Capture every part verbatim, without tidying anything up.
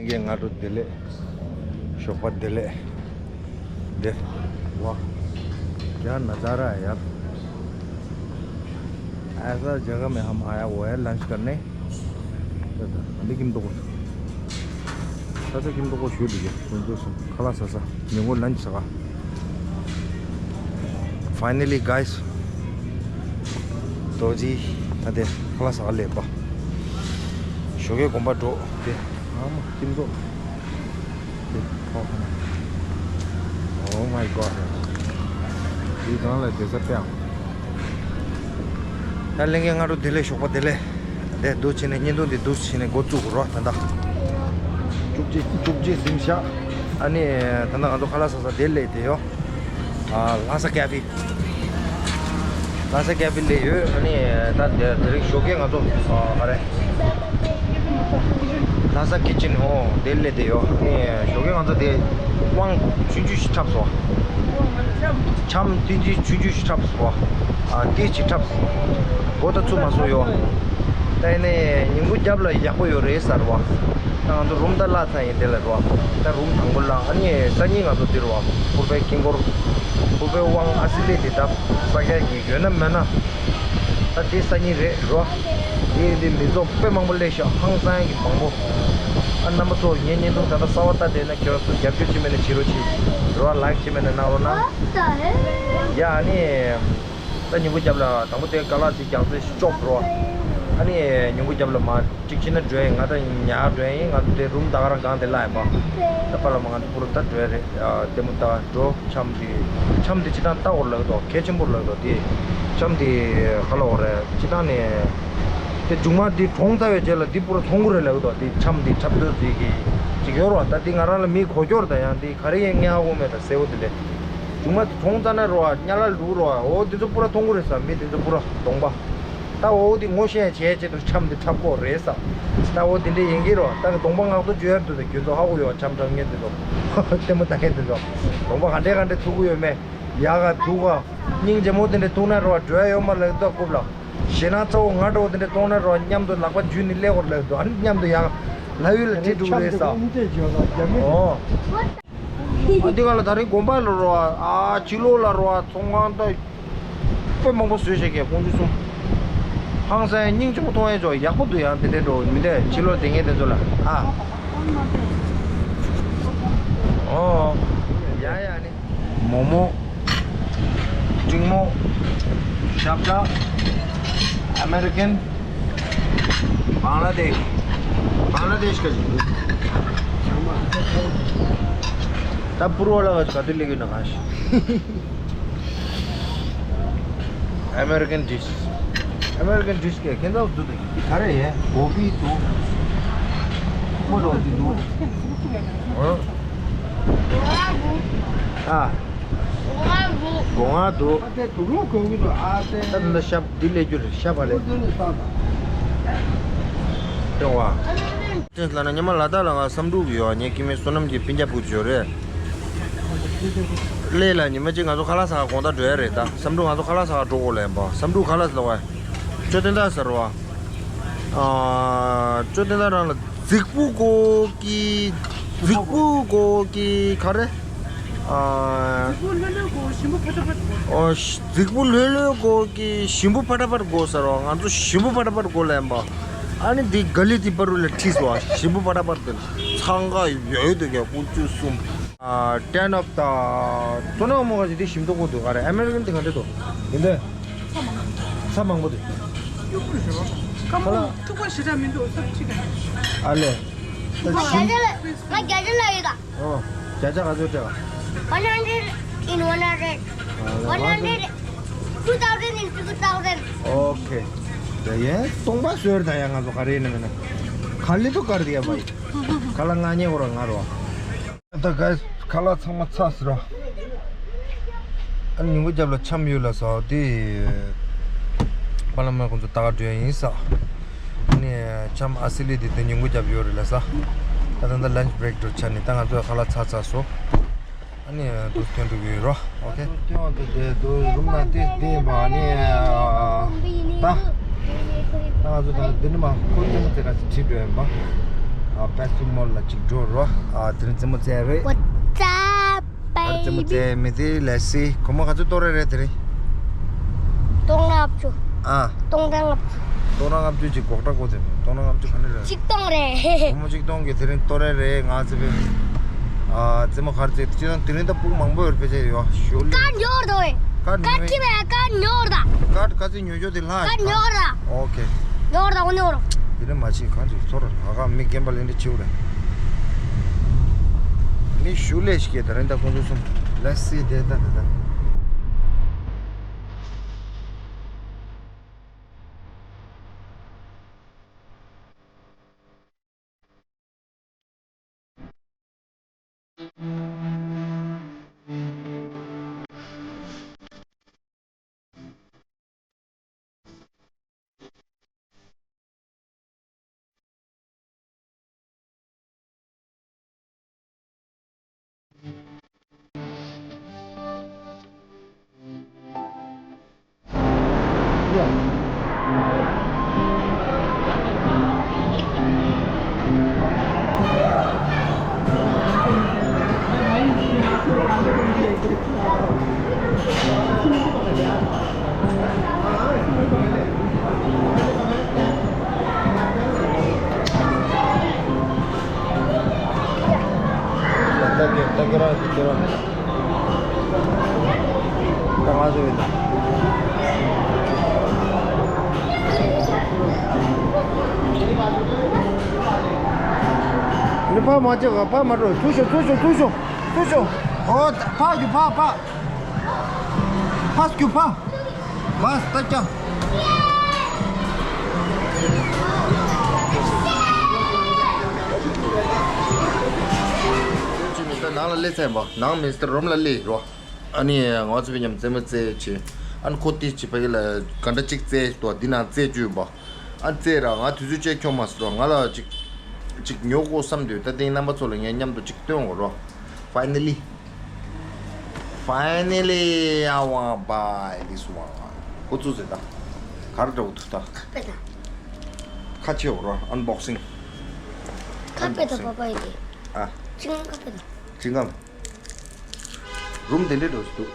ལྷན་རྒྱས་སྔ་དྲོ་བདེ་ལེགས། ཞོགས་པ་བདེ་ལེགས། བདེ། वाह, क्या नज़ारा है यार। ऐसा जगह में हम आया हुआ है लंच करने। ད་ད་འདི་ཁྱིམ་ཐོག་ད་ད་ཁྱིམ་ཐོག་ཞུ་འདི་གི་ཁོང་ཚོ་སོང་ཁ་ལག་ཟ་ས། ཉིན་གུང་ལན་ཟ་ག Finally, guys, རྡོ་རྗེ་ད་དེ་ཁ་ལག་ཟ་ག་སླེབས་པ། ཞོགས་ཀའི་དགོན་པ་འགྲོ་དེ། ཨ་མ་ཁྱིམ་ཐོག་དེ་ཁོ་ཁ་ན། Oh my God. དེ་གང་ལ་བསྡད་ས་དཔེ་ཨང་། ད་ལྷན་རྒྱས་སྔ་དྲོ་བདེ་ལེགས། ཞོགས་པ་བདེ་ལེགས། དེ་འདུག་བྱས་ནས་བརྙན་ཐུང་འདི་འདུག་བྱས་ནས་འགོ་བཙུགས་རོགས། ད་ལྟ་བཅུ་གཅིག་བཅུ་གཅིག་ཟིན་ཤག་ཨ་ནི་ད་ལྟ་ང་ཚོ་ཁ་ལག་ཟ་ས་དེ་སླེབས་དེ་ཡོ། ཨ་ལྷ་ས་ཀེ་ཧྥེ། ལྷ་ས་ཀེ་ཧྥེ་སླེབས་ཡོད། ཨ་ནི་ད་དེ་དེ་རིང་ཞོགས་ཀས་ང་ཚོ་ཨ་ག་རེ། ལྷ་ས་ཀི་ཅན་ཧོ་དེ་སླེབས་དེ་ཡོ། ཨ་ནི་ཞོགས་ཀས་ང་ཚོ་དེ་དབང་ཆུང་ཆུང་ཞིག་འཁྲབ་སོང་། འཆམ་ཏིག་ཏིག་ཆུང་ཆུང་ཞིག་འཁྲབ་སོང་། ཨ་ཏིག་ཅིག་འཁྲབ་སོང་། མགོ་ད་ཚུགས་མ་སོང་ཡོ། ད་ཡིན་ནའི་ཉིན་གུང་རྒྱབ་ལ་ཡག་པོ་ཡོད་རེད་ཟེར་བ། ད་ང་ཚོ་རུམ་ད་བརླག་ཚར་ཡིན་དེ་ལ་རོ། ད་རུམ་དང་པོ་བརླག་ཨ་ནི་སང་ཉིན་ང་ཚོ་འདིར་བ། ཕུར་པའི་དཀྱིལ་འཁོར། ཕུར་པའི་དབང་ཨ་སི་ལེ་དེ་ད་ས་རྒྱ་གི་ཡོད་ན་མེད་ན། ད་དེ་སང་ཉིན་རེད་རོ། དེ་དེ་མི་ཚོགས་དཔེ་མང་པོ་སླེབས་ཤག་ཧང་སང་གི་མང་པོ། ཨ་རྣམ་པ་ཚོ་ངའི་བརྙན་ཐུང་ད་ལྟ་གསར་པ་ལྟ་བསྡད་ན་ཁྱེད་རང་ཚོ་རྒྱབ་སྐྱོར་བྱེད་མེད་ན་བྱེད་རོགས་བྱེད། རོ་ལའིག་བྱེད་མེད་ན་གནང་རོགས་གནང་། ཡ་ཨ་ནི། ད་ཉིན་གུང་རྒྱབ་ལ་དང་པོ་དེ་ཀ་ལ་དེ་རྒྱག་ཚེ་ཅོག་འགྲོ། ཨ་ནི་ཉིན་གུང་རྒྱབ་ལ་མ་གཅིག་ཕྱིན་ན་འགྲོ་ཡིན། ང་ད་ཉག་འགྲོ་ཡིན། ང་ད་དེ་རུམ་ད་ག་རང་གང་དེ་ལ་ཡིན་པ། ད་པ་ལ་མ་ང་ད་པུ་རུ་ད་འགྲོ་ཡ་རེད། ལྟད་མོ་ད་འགྲོ། འཆམ་དེ་འཆམ་དེ་སྤྱི་བཏང་ལྟ་བར་ལགས་དོ་གལ་ཆེན་པོར་ལགས་དོ་དེ། འཆམ་དེ་ག་ལ་འོ་རེད་སྤྱི་བཏང་ནས། དེ་མཇུག་མ་དེ་གྲོངས་ཚར་བའི་རྗེས་ལ་དེ་པུ་རུ་མཐོང་གི་རེད་ལགས་དོ་དེ་འཆམ་དེ་འཁྲབ་སྟོན་ཟེར་གི་ཅིག་ཡོད་རོ། ད་དེ་ང་རང་ལ་མི་གོ་སྐྱོར་ད་ཡང་དེ་ག་རེ་ཡིན་ངས་ཧ་གོ་མེད་ད་གསལ་བོ་དེ་ལས། གཞུག་མ་དེ་གྲོངས་ཚར་ན་རོ་ཨ་གཉའ་ལ་ལུག་རོ་ཨ་འོ་དེ་ཚོ་པུ་ར་མཐོང་གི་རེད་ས། མི་དེ་ཚོ་པུ་ར་གདོང་པ། ད་འོ་དེ་ངོ་ཤེས་བྱས་བྱས་དུ་འཆམ་དེ་འཁྲབ་གོ་རེད་ས། ད་འོ་དེ་འདྲས་ཡིན་གྱི་རོ། ད་གདོང་པ་ངག་ཏུ་བརྗོད་ཡར་དུ་ད་ཁྱོད་ཚོ་ཧ་གོ་ཡོད་འཆམ་འཁྲབ་མཁན་དེ་ཚོ། ལྟད་མོ་ལྟ་མཁན་དེ་ཚོ། གདོང་པ་ག་འདྲས་ག་འདྲས་ཐུག་གི་ཡོད་མེད། ཡག་ག་སྡུག་ག་སྙིང་རྗེ་མོ་དེ་འདྲས་ཐུག་ན་རོ་འགྲོ་ཡ་ཡོད་མ་ལགས་ད་རྐུབ་ལ། ཞེ་ན་ཚ་བོ་ང་འདྲ་བོ་དེ་འདྲས་གཏོང་ན་རོ་མཉམ་དུ་ལག་པ་འཇུས་ནས་སླེབས་གོ་ལགས་དུ་ཨ་ནི་མཉམ་དུ་ཡག་ལ་ཡུལ་ལ་ཁྲིད་འགྲོ་གི་རེད་ས། ཨོ། ཨ་འདི་ག་ལ་ད་རིང་དགོན་པ་ལ་རོ་ཨ་ཕྱི་ལོགས་ལ་རོ་ཨ་ཚོང་ཁང་ད་དཔེ་མང་པོ་བཟོས་བཞག་གི་ཀོང་ཇུ་གསུམ། ཧང་སང་སྙིང་རྗེ་པོ་མཐོང་ཡས་ཅོ་ཡག་པོ་འདུག་ཡང་དེ་འདྲས་འགྲོ་མི་འདྲ་ཕྱི་ལོགས་དེ་ངས་དེ་ཚོ་ལ་ཨ། ཨོ། ཡ་ཡ་ནི། མོག་མོག་སྤྲིན་མོག་ཞབས་བྲ། ཨ་མེ་རི་ཀན། བང་ལ་དེཤ། བང་ལ་དེཤ་ག་ཅིག་ད་པུར་བ་ལ་ག་ཅིག་ག་དུས་སླེབས་ཀྱི་ན་ག་ཤི། American dish. American dish ག་ཁྱེད་ཚོ་འདུག་ད་ག་རེ་ཡེ་གོ་བི་འདུག་མོ་རོ་དེ་འདུག་ཨ། སྒོ་ང་འདུག་ཨ་ཏེ་དུག་ལོག་གོན་གི་འདུག་ཨ་ཏེ། ད་ད་ཤབ་འདི་ལས་རྒྱུ་རེད་ཤབ་ཨ་ལས། ཨོ་དེ་ནི་ས་དང་། ལྟོས་པ། ལ་ན་ཉི་མ་ལ་དྭགས་ལ་ང་བསམ་འགྲུབ་ཡོད་ངའི་སྐྱེ་དམན་བསོད་ནམས་ཀྱི་སྤུན་ཀྱག་བུ་ཅིག་ཡོད་རེད། ལས་ལ་ཉི་མ་གཅིག་ང་ཚོ་ཁ་ལག་ཟ་ག་དགོང་དག་འགྲོ་ཡ་རེད་ད་བསམ་འགྲུབ་ང་ཚོ་ཁ་ལག་ཟ་ག་འགྲོ་དགོས་ལ་ཡིན་པ་བསམ་འགྲུབ་ཁ་ལག་ཟ་ལ་བ། ཅོ་ཏན་ཏ་ཟེར་བ། ཨ། ཅོ་ཏན་ཏ་རང་ལ་རྫིག་པོ་གོ་གི། རྫིག་པོ་གོ་གི་ག་རེ། ཨ། རྫིག་པོ་ལྷོད་ལྷོད་གོ་ཞིམ་པོ་ཕ་ཏ་ཕ་གོ། ཨོ། རྫིག་པོ་ལྷོད་ལྷོད་གོ་གི་ཞིམ་པོ་ཕ་ཏ་ཕ་གོ་ཟེར་བ་ང་ཚོ་ཞིམ་པོ་ཕ་ཏ་ཕ་གོ་ལ་ཡིན་པ། ཨ་ནི་འདི་ག་ལི་དི་པ་རུ་ལ་ཁྲིད་སོ་ཞིམ་པོ་ཕ་ཏ་ཕ་དེ་ཚང་ག་ཡོད་དུ་ག་ཀུ་ཅུ་གསུམ། ཨ། ཏན་ཨབ་ད། ཙོ་ན་མོ་ག་ཅིག་འདི་ཞིམ་མདོག་གོ་འདུག་ག་རེ་ཨ་མེ་རི་ཀན་འདི་ག་འདྲ་འདུག་ཡིན་ཏེ། ཚྭ་མང་པོ་འདུག་ཁ་ལག་ཐུག་པ་ཞེ་དྲག་མི་འདུག་ས་གཅིག་ག་ཨ་ལས། ད་ཞིམ། ང་རྒྱ་ཆ་ལ་ཡོད་ད། ཨོ། བརྒྱ་ཆ་ག་ཚོད་སྤྲད་པ། One hundred in one hundred. One hundred, two thousand in two thousand. Okay. ད་ཡན་སྟོང་པ་བཟོས་ད་ཡ་ང་ཚོ་ག་རེ་ཡིན་ན་མིན་ན། ག་ལི་ཐོ་གར་དི་ཡ་བ་ཡི། ཁ་ལག་ང་ཉེ་གོ་ར་ང་རོ། ད་ག་ཁ་ལག་ཚང་མ་ཚར་ཟེར་རོ། ཨ་ནི་ཉིན་གུང་རྒྱབ་ལ་འཆམ་ཡོད་ལ་ཟ་དེ། པ་ལ་མ་ཁོང་ཚོ་ད་ག་འགྲོ་ཡ་ཡིན་ས། ཨ་ནི་འཆམ་ཨ་སི་ལི་དེ་དེ་ཉིན་གུང་རྒྱབ་ཡོད་རེད་ལ་ས། ད་ད་ད་lunch break འགྲོ་ཆ་ནི་ད་ང་ཚོ་ཁ་ལག་ཚར་ཚར་སོ། ཨ་ནི་དུ་ཐོན་འགྲོ་གི་ཡོད་རོ། ཨོ་ཁེ། ཐོན་འོང་དེ་དེ་དུ་རུམ་ན་དེ་དེ་ཡིན་པ་ཨ་ནི། ད། ད་ང་ཚོ་ད་འདི་ནི་མ་ཁོ་ཐེ་མ་ཐེ་ག་ཅིག་བྲིས་འགྲོ་ཡིན་པ། ཨ། Pet Food Mall ལ་ཅིག་འགྲོ་རོགས། ཨ། དེ་རིང་རྩེད་མོ་རྩེ་རེད། What's up, baby? ཨ། རྩེད་མོ་རྩེ་མི་དེ་let's see གོང་མ་ག་ཚོད་གཏོང་རེ་རེད་དེ་རིང་། སྟོང་ལྔ་བཅུ། ཨ། སྟོང་ལྔ་བཅུ། སྟོང་ལྔ་བཅུ་ཅིག་གོག་ཁྲ་གོ་དེ་སྟོང་ལྔ་བཅུ་ག་ནས་རེད། ཆིག་སྟོང་རེད། གོང་མ་ཆིག་སྟོང་གི་དེ་རིང་གཏོང་རེ་རེད་ང་རྩེད་པས། ཨ། རྩེད་མོ་ག་རེ་རྩེ་སྤྱིར་བཏང་དེ་རིང་ད་ཕྲུ་གུ་མང་པོ་ཡོད་ཕལ་ཆེར་ཡོད་ཞུ་ལེ། ཀར་ཉོར་དོ། ཀར་ཀར་ཉོ་ཁྱི་བས་ཀར་ཉོར་ད། ཀར་ག་ཚོད་ཉོ་རྒྱུ་དེ་ལྷག་ཀར་ཉོར་ད། ཨོ་ཁེ། ཉོར་ད་འོ་ཉོར། དེ་རིང་མ་ཕྱིན་གང་ཅིག་ཚོར་ལ་ཁ་མི་རྒན་པ་ལེན་འདྲི་ཆེ་བ་རེད། མི་ཞུ་ལས་ཤིག་གིས་ད་རིང་ད་ཁོང་ཚོ་གསུམ། Let's see དེ་ད་དེ་ད། ནི་ཕ་མ་ཅག་ག་ཕ་མ་འགྲོ། ཚུར་ཤོག་ཚུར་ཤོག་ཚུར་ཤོག་ཚུར་ཤོག་ཨོ་ཕ་རྒྱུག་ཕ་ཕ། ཕ་རྒྱུག་ཕ། ཕ་ད་ཀྱང་། ད་ནང་ལ་སླེབས་ཚར་ཡིན་པ། ནང་མིན་སི་ཊར་རུམ་ལ་སླེབས་རོ། ཨ་ནི་ང་ཚོ་བའི་མཉམ་རྩེད་མོ་རྩེ་བྱེད། ཨ་ནི་ཁོ་ཏི་ཅི་ཕ་གི་ལ་ག་འདྲ་ཅིག་རྩེ་འདུག་འདི་ནང་རྩེ་བཅུག་ཡིན་པ། ཨ་རྩེ་ར་ང་དུས་ཚོད་བཅད་ཁྱོད་མ་སི་རོ། ང་ལ་ཅིག་ཅིག་ཉོ་དགོས་བསམ་དུས་ད་ལྟའི་རྣམ་པ་ཚོ་ལ་ངས་མཉམ་དུ་ཅིག་སྟོན་དགོས་རོ། Finally Finally I wanna buy this one. ཁོ་ཚོ་ཟེར་ད། གར་འགྲོ་ཐུག་ད། ཁ་པེ་ད། ཁ་ཆེ་འོ་རོ་unboxing། ཁ་པེ་ད། unboxing པ་པ་ཡི་དེ། ཨ། ཅིང་ཁ་པེ་ད། ཅིང་ཀམ། རུམ་དེ་འདྲས་འགྲོ་སི་འདུག་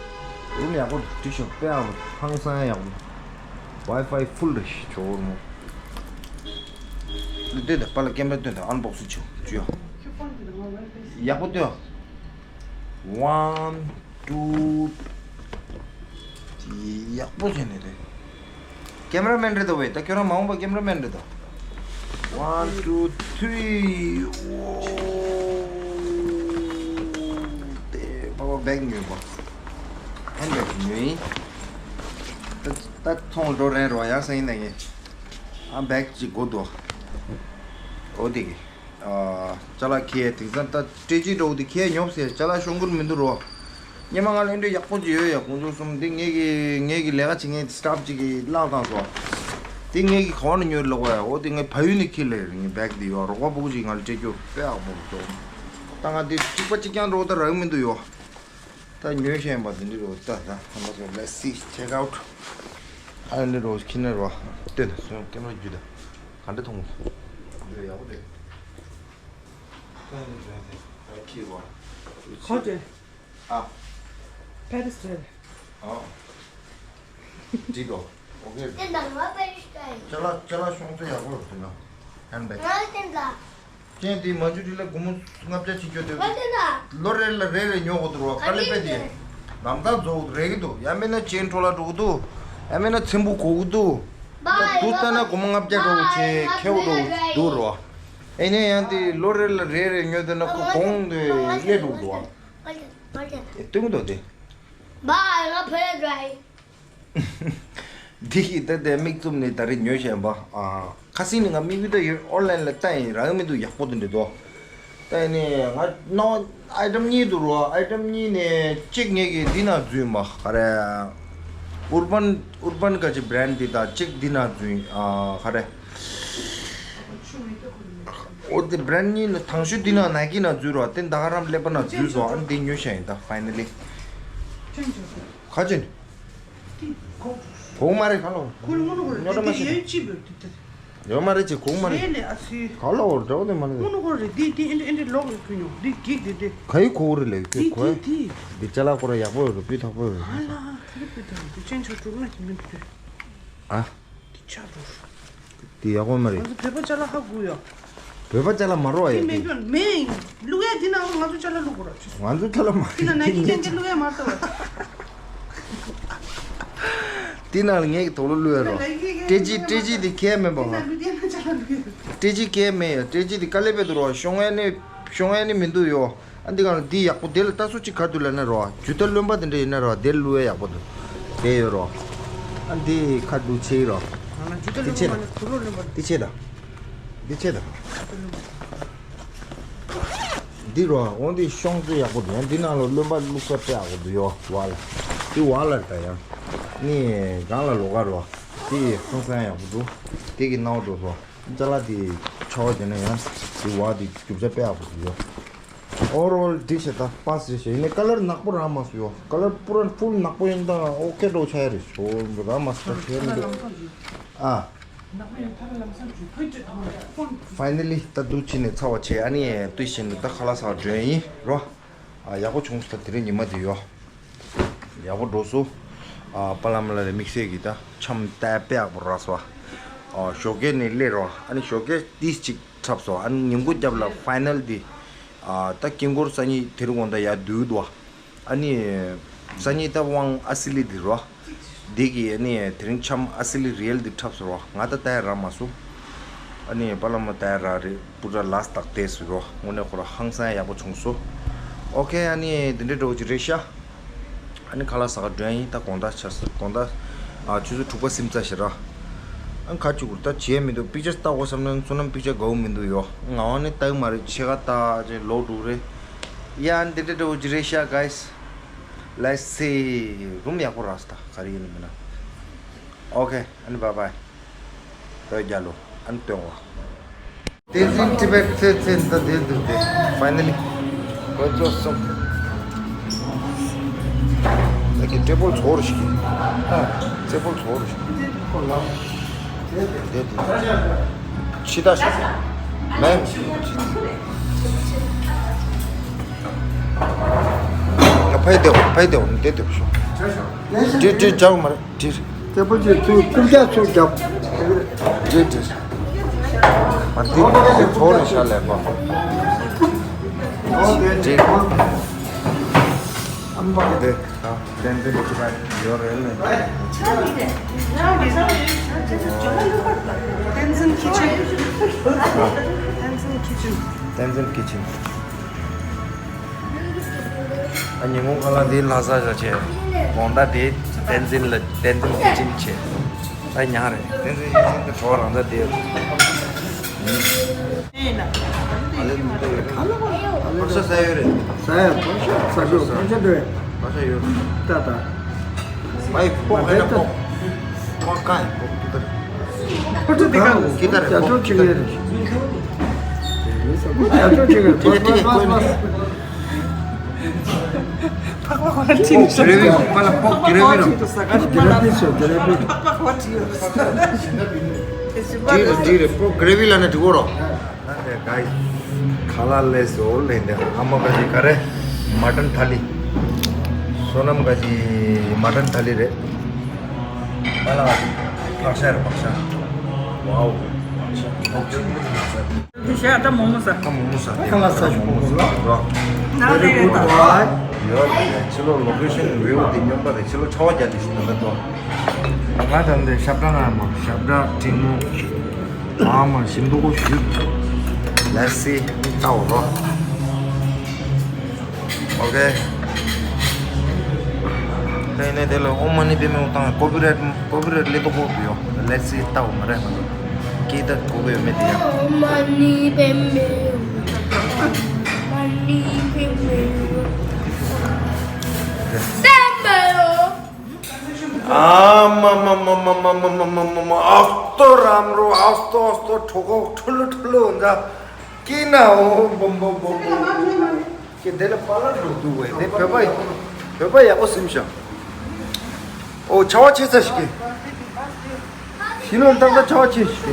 རུམ་ཡག་པོ་འགྲིག་ཤོག་དཔེ་ཨ་ཧང་སང་ཡག་པོ། Wi-Fi full རེད་ཞོག་རུམ། ལྟོས་དང་པཱ་ལགས་ཀེམ་ར་ལྟོས་དང་unboxing བྱོས་བྱོས། ཡག་པོ་ལྟོས། One two three ཡག་པོ་བྱས་ནས་རེད། ཀེམ་ར་མེན་རེད་དོ་བས། ད་ཁྱོད་རང་མ་འོངས་པ་ཀེམ་ར་མེན་རེད་དོ། One two three ཨོ། དེ་པཱ་པཱ་བེག་ཉོས་པ། ཧན་བེག་ཉོས་ཡིན། ད་ད་ཚོང་འགྲོ་རན་རོ་ཡག་ས་ཡིན་ན་ངས། ཨ་བེག་ཅིག་དགོས་འདུག་ཨོ་དེ་གི། ཨ་ཅ་ལག་ཁྱེར་དེང་སང་ད་སྤྲད་ཅིག་འགྲོ་དེ་ཁྱེར་ཉོབ་ཟེར་ཅ་ལག་ཤོང་གི་མི་འདུག་རོ། སྙེ་མ་ང་ལ་འདྲ་ཡག་པོ་ཅིག་ཡོད་ཡ། ཁོང་ཚོ་གསུམ་འདི་ངེད་ཀྱི་ངེད་ཀྱི་ལས་ཀ་བྱེད་མཁན་སི་ཊཕ་ཅིག་གིས་བརླག་བཏང་སོང་། འདི་ངེད་ཀྱི་ག་བ་ནས་ཉོས་ལོག་པ་ཡ། འོ་དེ་ངས་ཕ་ཡུལ་ནས་ཁྱེར་ལེ་ངའི་བེག་འདི་ཡོད། རོགས་པ་སྤུ་གུ་ཅིག་ང་ལ་སྤྲད་རྒྱུ་དཔེ་ཡག་པོ་འདུག་ད་ང་འདི་གཅིག་པ་གཅིག་རྐྱང་འགྲོ་ད་རག་མི་འདུག་ཡོ། ད་ཉོས་ཤེས་ཡིན་པ་འདི་འདྲ་རོ། ད་ད་ཧ་མ་སོང་། Let's see, check out. ཨ་འདི་རོ་ཁྱི་ནས་རོ། ལྟོས་ད་སོང་ཀེམ་ར་བརྒྱུད་ད་ག་འདྲ་མཐོང་། འདི་ཡག་པོ་རེད། ད་འདི་འདྲ་རེད། ད་ཁྱི་རོ། ཁོ་ཏེ། ཨ། པེ་རི་སི་རེད། ཨ། འགྲིག་གོ། ཨོ་ཁེ། དེ་འདྲ་ང་པེ་རི་སི་ཀ་ཡིན། ཅ་ལག་ཅ་ལག་ཤོང་ཚད་ཡག་པོ་རེད་དེ་ན། ཧན་བེག་ང་ལ་དེ་འདྲ། ཅན་དེ་མ་འཇུ་དྲི་ལ་སྒོར་མོ་ལྔ་བརྒྱ་ཅིག་སྐྱོ་དེ། ང་དེ་འདྲ། ལོ་རེ་ལ་རེ་རེ་ཉོ་དགོས་འདུག་རོ། དཀའ་ལས་དཔེ་དེ། ལམ་སང་རྫོགས་རེག་གི་འདུག་ཡང་མིན་ན་ཅན་འཕྲོ་བརླག་འགྲོ་གི་འདུག་ཡང་མིན་ན་ཚེམ་བུ་གོ་གི་འདུག་ད་དུས་ལྟ་ན་སྒོར་མོ་ལྔ་བརྒྱ་འགྲོ་གི་ཆེ་ཁེ་བོ་འགྲོ་གི་འདུག་རོ། ཨེ་ནས་ཡང་དེ་ལོ་རེ་ལ་རེ་རེ་ཉོ་དེ་ན་ཁོ་གོང་དེ་སླེབས་འགྲོ་གི་འདུག་ཨེ་སྟོན་གི་འདུག་དེ། འདི་གི་ད་ལྟའི་མིག་བཙུམ་ནས་ད་རེས་ཉོས་བཞག་པ། ཨ། ཁ་སང་ནས་ང་མིག་དབུས་ད་ཡོད་ཨོན་ལན་ལ་ལྟ་ཡིན། རག་མི་འདུག་ཡག་པོ་དེ་འདྲ་འདུག་ད་ཡིན་ནས་ང་ནོ་ཨའི་ཊམ་གཉིས་འདུག་རོ། ཨའི་ཊམ་གཉིས་ནས་གཅིག་ངེད་ཀྱི་འདི་ན་འཛུལ་མ་ག་རེ། ཨུར་བན་ཨུར་བན་ག་ཅི་བྷི་རན་འདི་དང་གཅིག་འདི་ན་འཛུལ། ཨ་ག་རེ། འོ་དེ་བྷི་རན་གཉིས་ནི་དང་ཤོས་འདི་ན་ནའི་ཀི་ན་འཛུལ་རོ། དེ་ད་ག་རང་ཀླད་པ་ན་འཛུལ་སོང་། ཨ་ནི་འདི་ཉོས་བཞག་ཡིན་ད་ཕའི་ནལ་ལི། ག་ཅི་ནི། གོང་མ་རེད་ག་ལོ། ཁོ་ལ་དངོས་གནས་ཁོ་རེད། ཉོ་ད་མ་དེ་ཤེས། ཡོད་ཅི་བོད་དེ་དེ། ཡོད་མ་རེད་ཅེས་གོང་མ་རེད། རེད་ལས་ཨ་ཚི། ག་ལ་འོར་འདྲ་བོ་དེ་མ་རེད། ཁོ་ནུ་ཁོ་རེད་འདི་འདི་ཨེ་འདྲ་ཨེ་འདྲ་ལོག་ཡོད་ཁུ་ཉོ་འདི་འགྱིག་འདི་འདི། ག་ཡི་གོ་རེད་ལས་འདི་གོ་འདི་འདི། འདི་ཅ་ལག་ཁོ་ར་ཡག་པོ་ཡོད་རེད་སྤུས་དག་པོ་ཡོད་རེད། ཨ་ལ་ཨ་ཚི་རེད་སྤུས་དག་འདི་ཅན་ཆ་དྲུག་ན་གི་མི་འདུག་ཨ། འདི་ཆ་དྲུག་འདི་ཡག་པོ་མ་རེད། ང་ཚོ་བོད་པ་ཅ་ལག་ཧ་གོ་ཡོད། བོད་པ་ཅ་ལག་མ་རོ་ཨ་ཡ་འདི་མེད་འདི། ཀྱོན་མེད། བླུག་ཡ་འདི་ནང་ལ་ང་ཚོ་ཅ་ལག་བླུག་དགོས་ར་ཅི། ང་ཚོ་ཅ་ལག་མ་འདི་ན་ནའི་ཀི་ཅན་གྱི་བླུག་ཡ་མ་གཏོགས། འདི་ནང་ལ་ངས་ཀྱི་དོག་ལོ་བླུག་ཡ་རོ། སྤྲེལ་རྗེས་སྤྲེལ་རྗེས་འདི་ཁས་མེད་པ་ཧ། སྤྲེལ་རྗེས་ཁས་མེད་ཡ། སྤྲེལ་རྗེས་འདི་ག་ལེ་བེ་དུ་རོ་ཤོང་ཡ་ནི་ཤོང་ཡ་ནི་མི་འདུག་ཡོ། ཨ་འདི་གང་ལ་འདི་ཡག་པོ་དེ་ལ་ལྟ་སོ་ཅིག་ག་འདུག་ལབ་ན་རོ། ཇུ་ཏ་རློན་པ་དེ་འདྲ་ཡིན་ན་རོ་དེ་བླུག་ཡ་ཡག་པོ་འདུག་དེ་ཡོད་རོ། ཨ་འདི་ཁ་འདུག་ཆེ་ཡི་རོ། ང་ལ་ཇུ་ཏ་རློན་པ་ནི་གུ་རུ་རློན་པ། འདི་ཆེ་ད། འདི་ཆེ་ད། འདི་རོ་འོང་འདི་ཤོང་ཚོད་ཡག་པོ་འདུག་ཡང་འདི་ནང་ལ་རློན་པ་བླུག་ས་དཔེ་ཡག་པོ་འདུག་ཡོ་བ་ལ། འདི་བ་ལ་ད་ཡང་ནི་གང་ལ་ལོ་ག་རོ། འདི་ཧང་སང་ཡག་པོ་འདུག་འདི་གི་ནང་འགྲོ་སོ། ཅ་ལག་འདི་ཆོག་བྱས་ན་ཡང་འདི་བ་འདི་རྒྱུ་ཆ་དཔེ་ཡག་པོ་འདུག་ཡོ། ཨོ་རོལ་འདི་བྱས་ད་པ་སི་བྱས་ཡིན་ནའི་ཀ་ལར་ནག་པོ་རག་མ་སོང་ཡོ། ཀ་ལར་པུ་ར་ཕུལ་ནག་པོ་ཡིན་ད་ཨོ་ཁེ་འགྲོ་ཆ་ཡ་རེད་ཤོ་རག་མ་སོང་ཆ་ཡ་མི་འདུག་ཨ། Finally ད་འདུག་ཕྱིན་ནས་ཚ་བ་བྱས་ཨ་ནི་དུས་ཕྱིན་ནས་ད་ཁ་ལག་ཟ་བར་འགྲོ་ཡ་ཡིན་རོ། ཨ་ཡག་པོ་བྱུང་སོང་ད་དེ་རིང་ཉི་མ་འདི་ཡོ། ཡག་པོ་འགྲོ་སོང་། ཨ་པ་ལ་མ་ལ་རེ་དམིགས་བསལ་གྱི་ད་འཆམ་ལྟ་དཔེ་ཡག་པོ་རག་སོང་། ཨ་ཞོགས་ཀས་ནས་སླེབས་རོ་ཨ་ནི་ཞོགས་ཀས་ཏིས་ཅིག་འཁྲབ་སོང་ཨ་ནི་ཉིན་གུང་རྒྱབ་ལ་ཕའི་ནལ་འདི། ཨ་ད་དཀྱིལ་འཁོར་སང་ཉིན་དེ་རིང་དགོང་དག་ཡར་བསྡུས་འདུག་ཨ་ནི། སང་ཉིན་ད་དབང་ཨ་སི་ལི་འདི་རོ། འདི་གི་ཨ་ནི་དེ་རིང་འཆམ་ཨ་སི་ལི་རི་ཡལ་འདི་འཁྲབ་སོང་རོ་ང་ད་ལྟ་ཡ་རག་མ་སོང་། ཨ་ནི་པ་ལ་མ་ལྟ་ཡ་རག་རེད་པུ་ཏྲ་ལ་སྟག་བལྟས་སོང་རོ་དངོས་གནས་ཁོ་ར་ཧང་སང་ཡག་པོ་བྱུང་སོང་། ཨོ་ཁེ་ཨ་ནི་འདི་འདྲའི་འགྲོ་གི་རེད་ཤག་ཨ་ནི་ཁ་ལག་ཟ་ག་འགྲོ་ཡ་ཡིན་ད་དགོང་དག་ཆ་ས་དགོང་དག་ཨ་ཆུ་ཚོད་དྲུག་པ་སིམ་ཙ་ཞེ་ར། ཨ་ཁ་ཆུ་གུར་ད་བྱས་མི་འདུག་པིག་ཅར་ལྟ་དགོས་བསམ་ན་བསོད་ནམས་པིག་ཅར་དགའ་བོ་མི་འདུག་ཡོ། ང་བ་ནི་ལྟ་གི་མ་རེད་ཕྱེད་ཀ་ལྟ་ཅེ་ལོག་འགྲོ་གི་རེད། ཡ་འདི་འདྲ་འདྲ་བོ་ཅིག་རེད་ཤག་guys། Let's see རུམ་ཡག་པོ་རག་སོང་ད་ག་རེ་ཡིན་ནི་མིན་ན། ཨོ་ཁེ་ཨ་ནི་བྷའི་བྷའི། བོད་རྒྱལ་ལོ་ཨ་ནི་སྟོན་བ། བསྟན་འཛིན་ཊི་བེཊ་ཚེ་ཚེ་འདི་འདིར་འདུག་སྟེ། Finally ཁོ་ཚོ་སོང་། ད་གི་ཊེ་བལ་ཚོར་ཞིག་ཊེ་བལ་ཚོར་ཞིག་འདི་འདི་ཕྱི་ད་ཞིག་མེན། ཕའི་དེ་བ་ཕའི་དེ་བ་འདི་དེ་བ་ཤོག་འདི་འདི་ཅག་མ་རེད། ཏྲིར། ཏེ་པོ་ཅིག་ཚུར་རྐུབ་བཀྱག་ཚུར་རྒྱབ། ཏྲིར་ཏྲིར། མ་ཏི་ཏི་ཚོར་ནས་ཤ་ལས་པ། ཏྲིར། ཨམ་པ་དེ་ཏན་ཏན་གྱི་པ་ཡོ་རེད་ལེ། Tenzin Kitchen. Tenzin Kitchen. Tenzin Kitchen. ཨ་ཉིན་མོ་ཁ་ལག་འདི་ལྷ་ས་བཞག་བྱས། དགོང་དག་དེ་བསྟན་འཛིན་ལ་བསྟན་འཛིན་ཁི་ཆིན་བྱས། ད་ཉག་རེད་བསྟན་འཛིན་ཁི་ཆིན་དེ་གྲོགས་རང་ད་དེ། ཕག་ཤ་ཟ་ཡོད་རེད། ཟ་ཡ་ཕག་ཤ་ཟ་རྒྱུ་ཕག་ཤ་འདྲ་བས། ཕག་ཤ་ཡོད། ད་ད། Vai, pô, era pô. Pô, cai, pô, puta. Pô, tu diga. Kita re, pô, kita. Teacher chinga. Teacher chinga. Tiga, tiga, pô, pô, pô. Pô, gravy, pala, pô, gravy, no. Gravy, so, gravy. Dire, dire, pô, gravy la na tigoro. Guys, ཁ་ལག་ལས་སོ་ལེན་ཏེ་ཨ་མ་ག་ཅི་ག་རེ་མ་ཊན་ཐ་ལི། བསོད་ནམས་ག་ཅི་མ་ཊན་ཐ་ལི་རེད། ཨ་ལ་ཕག་ཤ་རེད་ཕག་ཤ། ཝའོ་ཕག་ཤ། ཕག་ཤ། ད་མོག་མོག་ཟ། ད་མོག་མོག་ཟ། ཁ་ལག་ཟ་ཞིག་མོག་མོག་ཟ། ན་ལེ་རེད་ད། ཡོད་རེད་ཕྱི་ལོགས་ལོ་ཀེ་ཤན་བིའུ་དེ་སྨྱོན་པ་རེད་ཕྱི་ལོགས་ཆར་པ་རྒྱག་དེ་ཞིག་ད་ལྟ་དོ། ང་ད་འདི་ཞབས་བྲག་ན་མ་ཞབས་བྲག་ཕྲེང་མོ། ཨ་མ་ཞིམ་པོ་གོ་ཞུ། Let's see. ལྟ་འོ་རོ། ཨོ་ཁེ། དེ་ནས་དེ་ལ་ཨོཾ་མ་ཎི་པདྨེ་ཧཱུྃ་བཏང་ཀོ་པི་རའིཊ་ཀོ་པི་རའིཊ་ལེ་ཏོ་པོ་བི་ཡོ། Let's see. ལྟ་འོ་མ་རེད་མ་གཏོགས་ཀི་ད་གོ་བའི་མེད་དེ་ཡ། ཨོཾ་མ་ཎི་པདྨེ་ཧཱུྃ། མ་ཎི་པདྨེ་ཧཱུྃ། སེམས་པའི་ཨ་མ་མ་མ། ཨ་སྟོ་རམ་རོ། ཨ་སྟོ་ཨ་སྟོ། ཁྲོ་ཁོ་ཁྲོ་ལོ་ཁྲོ་ལོ་འདྲ། ཀི་ན་འོ་བོམ་བོམ་བོམ་བོམ། ཀི་དེ་ལ་པ་ལ་འགྲོ་འདུག་བས་དེ་བོད་པ་བོད་པ་ཡག་པོ་སིམ་ཤག་ཨོ་ཆར་པ་ཆེ་ས་ཞིག་གི་ཤི་ལོ་ཏག་ཏག་ཆར་པ་ཆེ་ཞིག་གི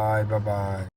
bye, bye bye.